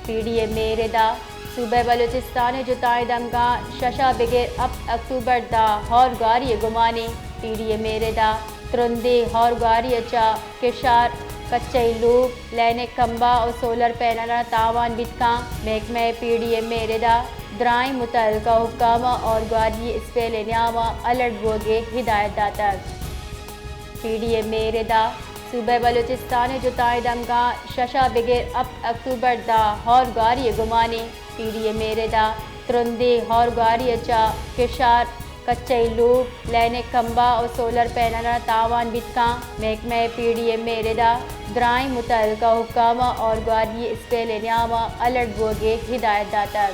P D M اے ردا، صوبہ بلوچستان ء جتائیں دمگاں شش ء بگر ہپت اکتوبر داں ہور گواری ء گمانے۔ پی ڈی ایم اے ردا ترندیں ہور گواری ء چہ کشار، کچئی لوگ، لین ء کمبہ و سولر پینلاں تاوان بیت کاں۔ محکمہ پی ڈی ایم اے ردا درائیں متعلقہ حکاماں ہور گواری ء اسپیل ء نیاما الرٹ بوگ ء ہدایت داتگ۔ پی ڈی ایم اے ردا صوبہ بلوچستان ء جتائیں دمگاں شش ء بگر ہپت اکتوبر داں ہور گواری ء گمانے۔ پی ڈی ایم اے ردا ترندیں ہور گواری ء چہ کشار، کچئی لوگ، لین ء کمبہ و سولر پینلاں تاوان بیت کاں۔ محکمہ پی ڈی ایم اے ردا درائیں متعلقہ حکاماں ہور گواری ء اسپیل ء نیاما الرٹ بوگ ء ہدایت داتگ۔